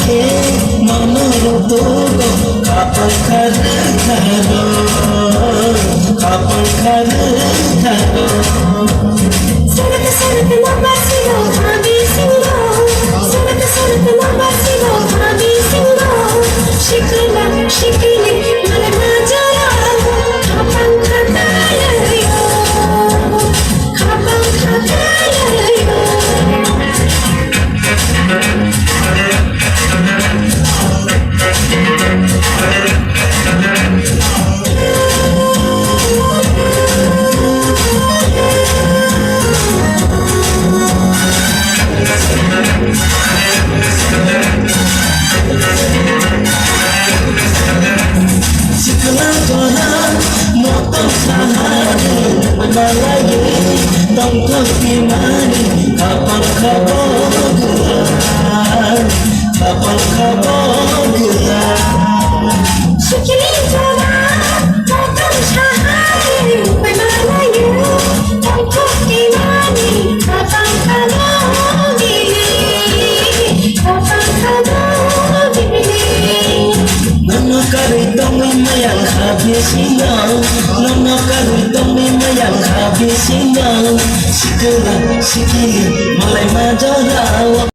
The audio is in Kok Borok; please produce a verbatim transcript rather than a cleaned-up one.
Mano rok tugo kapal kharwi kharo, kapal kharwi kharo. Sarata sarata lamba siro, habi siro. Sarata sarata lamba siro, habi siro. Shikila, shikili, malama jara, kapal kharwi kharo. Sikla jora motom sahari malai tongthok timani kapal khabo gula, kapal khabo gula. Sikla jora motom sahari malai tongthok timani kapal khabo gili, kapal khabo gili. Nono karwi tongwi mayang ha bisingo, nono karwi tongwi mayang ha bisingo. Sikila, sikili, malai ma jora.